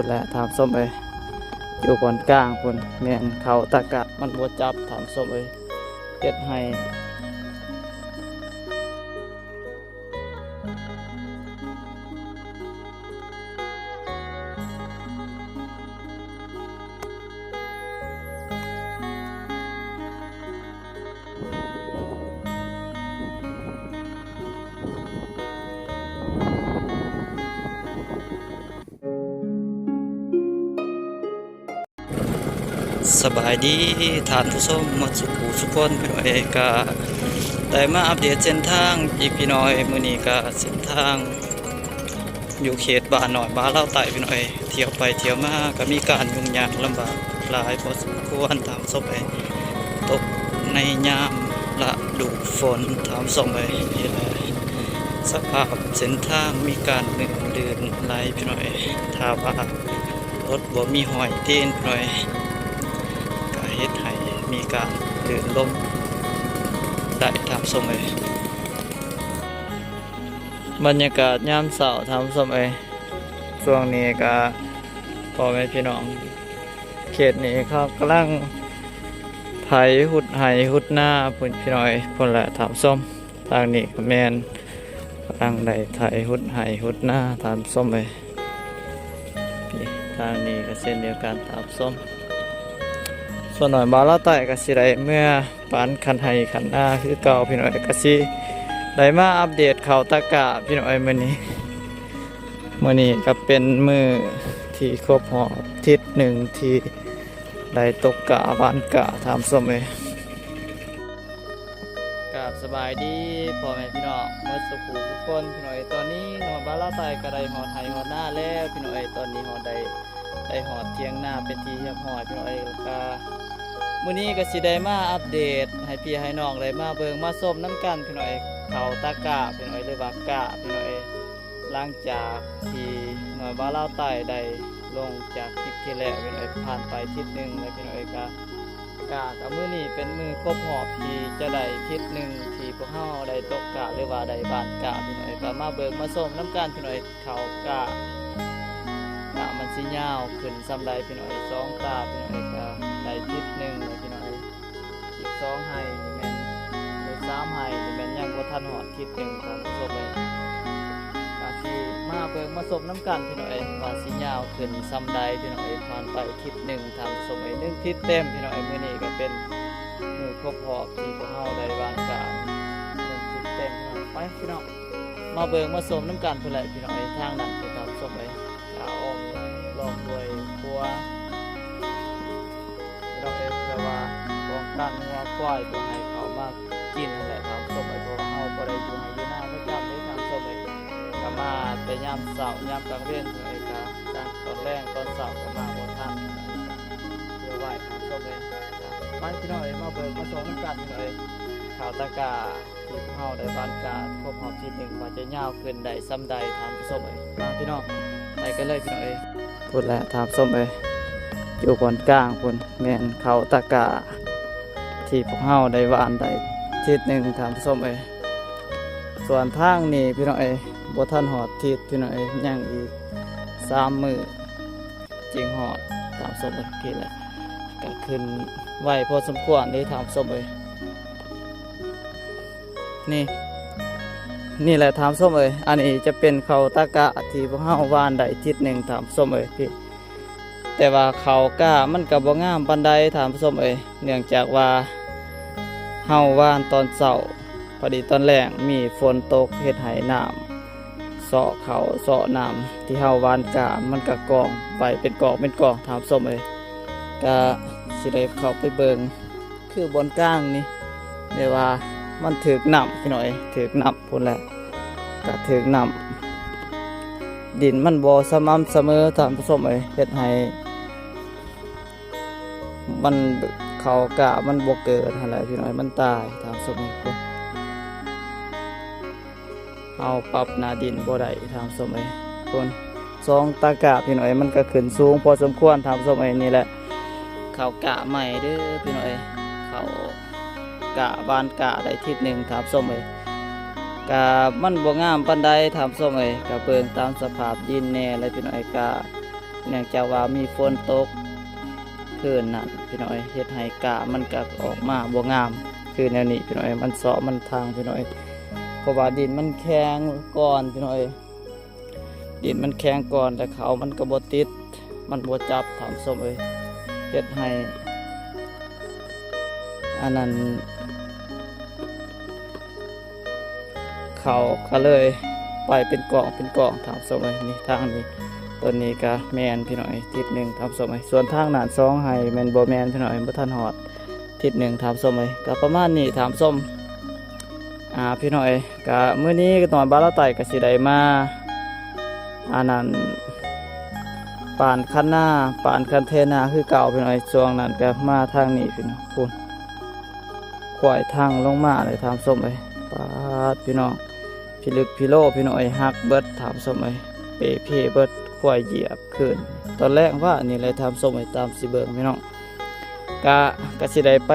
ແຫຼະທ່ານຜູ້ຊົມເອີຍ ຢູ່ບ່ອນກາງພຸ້ນ ແມ່ນເຂົ້າຕາກ້າ ມັນບໍ່ຈັບທ່ານຜູ້ຊົມເອີຍ ເຮັດໃຫ້ ສະບາຍດີທ່ານຜູ້ຊົມໝົດສຸຂູສຸຄົນ ພີ່ນ້ອງເອີຍ ກະໄດ້ມາອັບເດດເສັ້ນທາງອີກພີ່ນ້ອງເອີຍ ມື້ນີ້ກະເສັ້ນທາງ ຢູ່ເຂດບ້ານນ້ອຍບ້ານລາວໃຕ້ ພີ່ນ້ອງເອີຍ ທ່ຽວໄປທ່ຽວມາກໍມີການຫຍຸ້ງຍາກລຳບາກຫຼາຍພໍສົມຄວນທ່ານຜູ້ຊົມເອີຍ ຕົກໃນຍາມລະດູຝົນທ່ານຜູ້ຊົມເອີຍ ເຮັດໃຫ້ສະພາບເສັ້ນທາງມີການລື່ນໆໄຫຼ ພີ່ນ້ອງເອີຍ ຖ້າວ່າລົດບໍ່ມີຮອຍຕີນ ພີ່ນ້ອງເອີຍ ກໍເຮັດໃຫ້ມີການລື່ນລົ້ມໄດ້ທ່ານຜູ້ຊົມເອີຍ. ບັນຍາກາດຍາມເຊົ້າທ່ານຜູ້ຊົມເອີຍ ຊ່ວງນີ້ກະພໍ່ແມ່ພີ່ນ້ອງເຂດນີ້ເຂົາກຳລັງໄຖຮຸດໄຮ່ຮຸດນາພຸ້ນ ພີ່ນ້ອງເອີຍ ພຸ້ນແຫຼະທ່ານຜູ້ຊົມ ທາງນີ້ກະແມ່ນກຳລັງໄດ້ໄຖຮຸດໄຮ່ຮຸດນາທ່ານຜູ້ຊົມເອີຍ ນີ້ ທາງນີ້ກະເຊັ່ນດຽວກັນທ່ານຜູ້ຊົມ ສ່ວນນ້ອຍບ່າວລາວໃຕ້ກະຊິໄດ້ເມືອ ປານຄັນໄຮ່ຄັນນາຄືເກົ່າ ພີ່ນ້ອງເອີຍ ກະຊິໄດ້ມາອັບເດດເຂົ້າຕາກ້າ ພີ່ນ້ອງເອີຍ ມື້ນີ້ ມື້ນີ້ກະເປັນມື້ທີ່ຄົບຮອບທິດໜຶ່ງທີ່ໄດ້ຕົກກ້າຫວ່ານກ້າທ່ານຜູ້ຊົມເອີຍ ກາບສະບາຍດີພໍ່ແມ່ພີ່ນ້ອງໝົດສຸຂູສຸຄົນ ພີ່ນ້ອງເອີຍ ຕອນນີ້ນ້ອຍບ່າວລາວໃຕ້ກະໄດ້ຮອດໄຮ່ຮອດນາແລ້ວ ພີ່ນ້ອງເອີຍ ຕອນນີ້ຮອດໄດ້ ໄດ້ຮອດຖຽງນາເປັນທີ່ຮຽບຮ້ອຍ ພີ່ນ້ອງເອີຍ ກະມື້ນີ້ກະຊິໄດ້ມາອັບເດດໃຫ້ພີ່ໃຫ້ນ້ອງໄດ້ມາເບິ່ງມາຊົມນຳກັນ ພີ່ນ້ອງເອີຍ ເຂົ້າຕາກ້າ ພີ່ນ້ອງເອີຍ ຫຼືວ່າກ້າ ພີ່ນ້ອງເອີຍ ຫຼັງຈາກທີ່ນ້ອຍບ່າວລາວໃຕ້ໄດ້ລົງຈາກຄລິບທີ່ແລ້ວ ພີ່ນ້ອງເອີຍ ຜ່ານໄປທິດໜຶ່ງແລ້ວ ພີ່ນ້ອງເອີຍ ກະ ກະ ກະມື້ນີ້ເປັນມື້ຄົບຮອບທີ່ຈະໄດ້ທິດໜຶ່ງທີ່ພວກເຮົາໄດ້ຕົກກ້າ ຫຼືວ່າໄດ້ຫວ່ານກ້າ ພີ່ນ້ອງເອີຍ ກະມາເບິ່ງມາຊົມນຳກັນ ພີ່ນ້ອງເອີຍ ເຂົ້າກ້າ ກ້າມັນຊິຍາວຂຶ້ນສ່ຳໃດ ພີ່ນ້ອງເອີຍ ສອງຕາ ພີ່ນ້ອງເອີຍ ກະໄດ້ທິດໜຶ່ງແລ້ວ ພີ່ນ້ອງເອີຍ ອີກສອງໄຮ່ນີ້ແມ່ນ ຫຼືສາມໄຮ່ນີ້ແມ່ນຍັງບໍ່ທັນຮອດທິດໜຶ່ງທ່ານຜູ້ຊົມເອີຍ ກະຊິມາເບິ່ງມາຊົມນຳກັນ ພີ່ນ້ອງເອີຍ ວ່າຊິຍາວຂຶ້ນສ່ຳໃດ ພີ່ນ້ອງເອີຍ ຜ່ານໄປທິດໜຶ່ງທ່ານຜູ້ຊົມເອີຍ ໜຶ່ງທິດເຕັມ ພີ່ນ້ອງເອີຍ ມື້ນີ້ກະເປັນມື້ຄົບຮອບທີ່ພວກເຮົາໄດ້ຫວ່ານກ້າ ໜຶ່ງທິດເຕັມ ພີ່ນ້ອງ ໄປ ພີ່ນ້ອງ ມາເບິ່ງມາຊົມນຳກັນພຸ້ນແຫຼະ ພີ່ນ້ອງເອີຍ ທາງນັ້ນພຸ້ນທ່ານຜູ້ຊົມເອີຍ ກະອ້ອມລ້ອມດ້ວຍຂົວ ພີ່ນ້ອງເອີຍ ເພື່ອວ່າປ້ອງກັນງົວຄວາຍບໍ່ໃຫ້ເຂົ້າມາກິນຫັ້ນແຫຼະທ່ານຜູ້ຊົມເອີຍ ເພາະວ່າເຮົາບໍ່ໄດ້ຢູ່ໄຮ່ຢູ່ນາປະຈຳເດ້ທ່ານຜູ້ຊົມເອີຍ ກະມາແຕ່ຍາມເຊົ້າຍາມກາງເວັນ ພີ່ນ້ອງເອີຍ ກະກາງຕອນແລງຕອນເຊົ້າກະມາບໍ່ທັນ ເພື່ອໄວ້ທ່ານຜູ້ຊົມເອີຍ ໄປ ພີ່ນ້ອງເອີຍ ມາເບິ່ງມາຊົມນຳກັນ ພີ່ນ້ອງເອີຍ ເຂົ້າຕາກ້າ ທີ່ພວກເຮົາໄດ້ຫວ່ານກ້າຄົບຮອບທີໜຶ່ງວ່າຈະຍາວຂຶ້ນໄດ້ສ່ຳໃດທ່ານຜູ້ຊົມເອີຍ ມາພີ່ນ້ອງ ໄປກັນເລີຍພີ່ນ້ອງເອີຍ ພຸ້ນແຫຼະທ່ານຜູ້ຊົມເອີຍ ຢູ່ບ່ອນກາງພຸ້ນແມ່ນເຂົ້າຕາກ້າທີ່ພວກເຮົາໄດ້ຫວ່ານໄດ້ທິດໜຶ່ງທ່ານຜູ້ຊົມເອີຍ ສ່ວນທາງນີ້ພີ່ນ້ອງເອີຍ ບໍ່ທັນຮອດທິດພີ່ນ້ອງເອີຍ ຍັງອີກສາມມື້ ຈຶ່ງຮອດຕາມສົມເຂດແຫຼະ ກະຂຶ້ນໄວພໍສົມຄວນເດ້ທ່ານຜູ້ຊົມເອີຍ ນີ້ ນີ້ແຫຼະທ່ານຜູ້ຊົມເອີຍ ອັນນີ້ຈະເປັນເຂົ້າຕາກ້າທີ່ພວກເຮົາຫວ່ານໄດ້ທິດໜຶ່ງທ່ານຜູ້ຊົມເອີຍ ແຕ່ວ່າເຂົ້າກ້າມັນກະບໍ່ງາມປານໃດທ່ານຜູ້ຊົມເອີຍ ເນື່ອງຈາກວ່າເຮົາຫວ່ານຕອນເຊົ້າ ພໍດີຕອນແລງມີຝົນຕົກເຮັດໃຫ້ນ້ຳ ເຊາະເຂົ້າເຊາະນ້ຳທີ່ເຮົາຫວ່ານກ້າ ມັນກະກອງໄວ້ເປັນກອງເປັນກອງທ່ານຜູ້ຊົມເອີຍ ກະຊິໄດ້ເຂົ້າໄປເບິ່ງ ຄືບ່ອນກາງນີ້ ແຕ່ວ່າມັນຖືກນ້ຳພີ່ນ້ອງເອີຍ ຖືກນ້ຳພຸ້ນແຫຼະ ກະຖືກນ້ຳ ດິນມັນບໍ່ສະໝ່ຳສະເໝີທ່ານຜູ້ຊົມເອີຍ ເຮັດໃຫ້ ມັນເຂົ້າກ້າມັນບໍ່ເກີດຫັ້ນແຫຼະພີ່ນ້ອງ ມັນຕາຍທ່ານຜູ້ຊົມເອີຍ ເຮົາປັບໜ້າດິນບໍ່ໄດ້ທ່ານຜູ້ຊົມເອີຍ ຄົນສອງຕາກ້າພີ່ນ້ອງເອີຍ ມັນກະຂຶ້ນສູງພໍສົມຄວນທ່ານຜູ້ຊົມເອີຍ ນີ້ແຫຼະ ເຂົ້າກ້າໃໝ່ເດີພີ່ນ້ອງເອີຍ ເຂົ້າກ້າຫວ່ານກ້າໄດ້ທິດໜຶ່ງທ່ານຜູ້ຊົມເອີຍ ກະມັນບໍ່ງາມປານໃດທ່ານຜູ້ຊົມເອີຍ ກະເບິ່ງຕາມສະພາບດິນແດ່ແຫຼະພີ່ນ້ອງເອີຍ ກະ ເນື່ອງຈາກວ່າມີຝົນຕົກຄືນນັ້ນພີ່ນ້ອງເອີຍ ເຮັດໃຫ້ກ້າມັນກໍອອກມາບໍ່ງາມຄືແນວນີ້ພີ່ນ້ອງເອີຍ ມັນເຊາະມັນທາງພີ່ນ້ອງເອີຍ ເພາະວ່າດິນມັນແຂງກ່ອນພີ່ນ້ອງເອີຍ ດິນມັນແຂງກ່ອນ ແລ້ວເຂົ້າມັນກໍບໍ່ຕິດ ມັນບໍ່ຈັບທ່ານຜູ້ຊົມເອີຍ ເຮັດໃຫ້ອັນນັ້ນ ເຂົ້າກໍເລີຍໄປເປັນກອງເປັນກອງທ່ານຜູ້ຊົມເອີຍ ນີ້ທາງນີ້ ຕົວນີ້ກໍແມ່ນພີ່ນ້ອງເອີຍ ທິດໜຶ່ງທ່ານຜູ້ຊົມເອີຍ ສ່ວນທາງດ້ານສອງໄຮ່ແມ່ນບໍ່ແມ່ນພີ່ນ້ອງເອີຍ ບໍ່ທັນຮອດທິດໜຶ່ງທ່ານຜູ້ຊົມເອີຍ ກໍປະມານນີ້ທ່ານຜູ້ຊົມ ອ່າ ພີ່ນ້ອງເອີຍ ກະມື້ນີ້ນ້ອຍບ່າວລາວໃຕ້ກະຊິໄດ້ມາ ອັນນັ້ນ ປານຄັນນາ ປານຄັນເທນາຄືເກົ່າພີ່ນ້ອງເອີຍ ຊ່ວງນັ້ນກະມາທາງນີ້ພີ່ນ້ອງ ພຸ້ນ ຄວາຍທັ່ງລົງມາເລີຍທ່ານຜູ້ຊົມເອີຍ ປາດ ພີ່ນ້ອງ ພິລຶກພິໂລພີ່ນ້ອງເອີຍ ຫັກເບິດທ່ານຜູ້ຊົມເອີຍ ເປເພເບິດ ຄວາຍຢຽບຂຶ້ນ ຕອນແລງວານນີ້ແຫຼະທ່ານຜູ້ຊົມເອີຍ ຕາມຊິເບິ່ງພີ່ນ້ອງ ກະ ກະຊິໄດ້ໄປ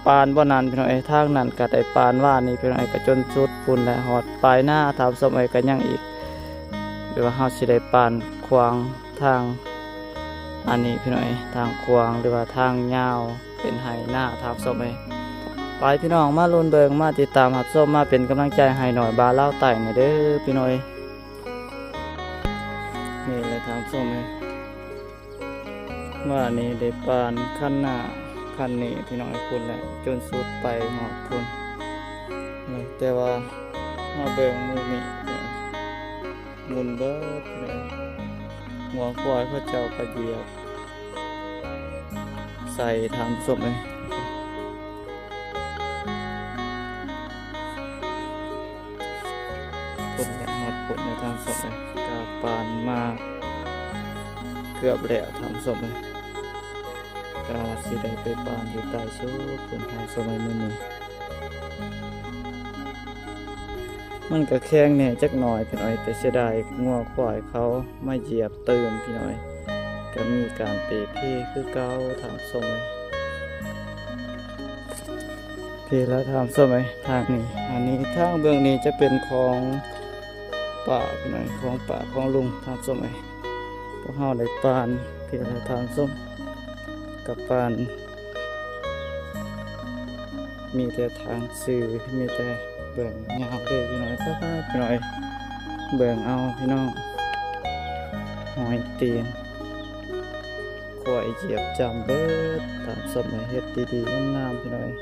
ປານບ່ອນນັ້ນພີ່ນ້ອງເອີຍ ທາງນັ້ນກະໄດ້ປານວານນີ້ພີ່ນ້ອງເອີຍ ກະຈົນສຸດພຸ້ນແຫຼະ ຮອດປາຍນາທ່ານຜູ້ຊົມເອີຍ ກະຍັງອີກ ຫຼືວ່າເຮົາຊິໄດ້ປານຂວາງທາງ ອັນນີ້ພີ່ນ້ອງເອີຍ ທາງຂວາງ ຫຼືວ່າທາງຍາວເປັນໄຮ່ນາທ່ານຜູ້ຊົມເອີຍ ໄປພີ່ນ້ອງ ມາລຸ້ນເບິ່ງ ມາຕິດຕາມຮັບຊົມ ມາເປັນກຳລັງໃຈໃຫ້ນ້ອຍບ່າວລາວໃຕ້ແດ່ເດີພີ່ນ້ອງເອີຍ ນີ້ແຫຼະທ່ານຜູ້ຊົມເອີຍ ວ່ານີ້ໄດ້ປານຄັນໜ້າຄັນນີ້ພີ່ນ້ອງເອີຍ ພຸ້ນແຫຼະ ຈົນສຸດໄປຮອດພຸ້ນ ແຕ່ວ່າມາເບິ່ງມື້ນີ້ ໝຸ່ນເບິດເລີຍ ງົວຄວາຍເຂົາເຈົ້າກະຢຽບໃສ່ທ່ານຜູ້ຊົມເອີຍ ພຸ້ນແຫຼະ ຮອດພຸ້ນແລ້ວທ່ານຜູ້ຊົມເອີຍ ກະປານມາເກືອບແລ້ວທ່ານຜູ້ຊົມເອີຍ ກະຊິໄດ້ໄປປານຢູ່ໃຕ້ສຸດພຸ້ນທ່ານຜູ້ຊົມເອີຍ ມື້ນີ້ ມັນກະແຂງແດ່ຈັກໜ້ອຍພີ່ນ້ອງເອີຍ ແຕ່ເສຍດາຍງົວຄວາຍເຂົາມາຢຽບຕື່ມພີ່ນ້ອງເອີຍ ກະມີການເປເພຄືເກົ່າທ່ານຜູ້ຊົມເອີຍ ພີ້ແຫຼະທ່ານຜູ້ຊົມເອີຍ ທາງນີ້ ອັນນີ້ທາງເບື້ອງນີ້ຈະເປັນຂອງປ້າພີ່ນ້ອງເອີຍ ຂອງປ້າຂອງລຸງທ່ານຜູ້ຊົມເອີຍ ພວກເຮົາໄດ້ປານ ພີ້ແຫຼະທ່ານຜູ້ຊົມ ກະປານ ມີແຕ່ທາງຊື່ ມີແຕ່ເບື້ອງຍາວເລີຍພີ່ນ້ອງ ປາດ ພີ່ນ້ອງ ເບິ່ງເອົາພີ່ນ້ອງ ຮອຍຕີນ ຄວາຍຢຽບຈ້ຳເບິດ ທ່ານຜູ້ຊົມເອີຍ ເຮັດດີໆ ງາມໆ ພີ່ນ້ອງເອີຍ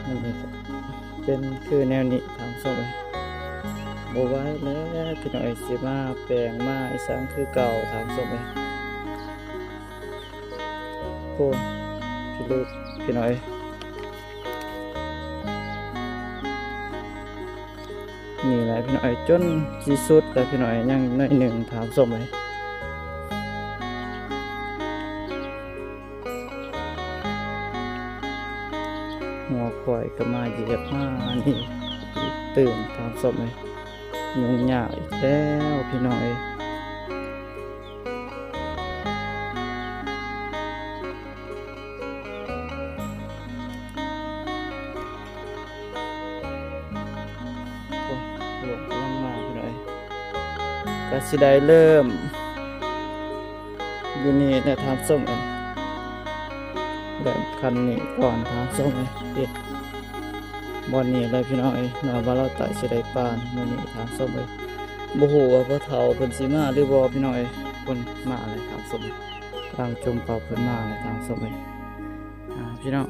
ອັນນີ້ເປັນຄືແນວນີ້ທ່ານຜູ້ຊົມເອີຍ ບໍ່ໄຫວແລ້ວພີ່ນ້ອງເອີຍ ຊິມາແປງມາອີ່ສັງຄືເກົ່າທ່ານຜູ້ຊົມເອີຍ ໂອ້ ພິລຶກພີ່ນ້ອງເອີຍ ນີ້ແຫຼະພີ່ນ້ອງເອີຍ ຈົນຊິສຸດແລ້ວພີ່ນ້ອງເອີຍ ຍັງໜ້ອຍໜຶ່ງທ່ານຜູ້ຊົມເອີຍ ງົວຄວາຍກະມາຢຽບມານີ້ອີກຕື່ມທ່ານຜູ້ຊົມເອີຍ ຫຍຸ້ງຍາກອີກແລ້ວພີ່ນ້ອງເອີຍ. ໂອ້ ລົມກຳລັງມາພີ່ນ້ອງເອີຍ ກະຊິໄດ້ເລີ່ມຢູ່ນີ້ແຫຼະທ່ານຜູ້ຊົມເອີຍ ເລີ່ມຄັນນີ້ກ່ອນທ່ານຜູ້ຊົມເອີຍ ເຮັດບ່ອນນີ້ແຫຼະພີ່ນ້ອງເອີຍ ນ້ອຍບ່າວລາວໃຕ້ຊິໄດ້ປານມື້ນີ້ທ່ານຜູ້ຊົມເອີຍ ບໍ່ຮູ້ວ່າພໍ່ເຖົ້າເພິ່ນຊິມາຫຼືບໍ່ພີ່ນ້ອງເອີຍ ເພິ່ນມາແລ້ວທ່ານຜູ້ຊົມ ກຳລັງຈົ່ມເຂົ້າເພິ່ນມາແລ້ວທ່ານຜູ້ຊົມເອີຍ ອ່າ ພີ່ນ້ອງ.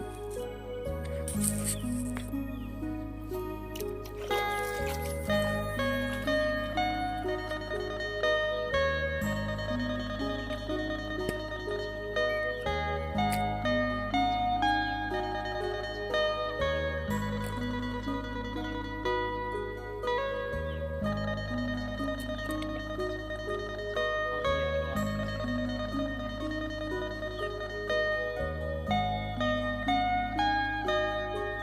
ໂອ້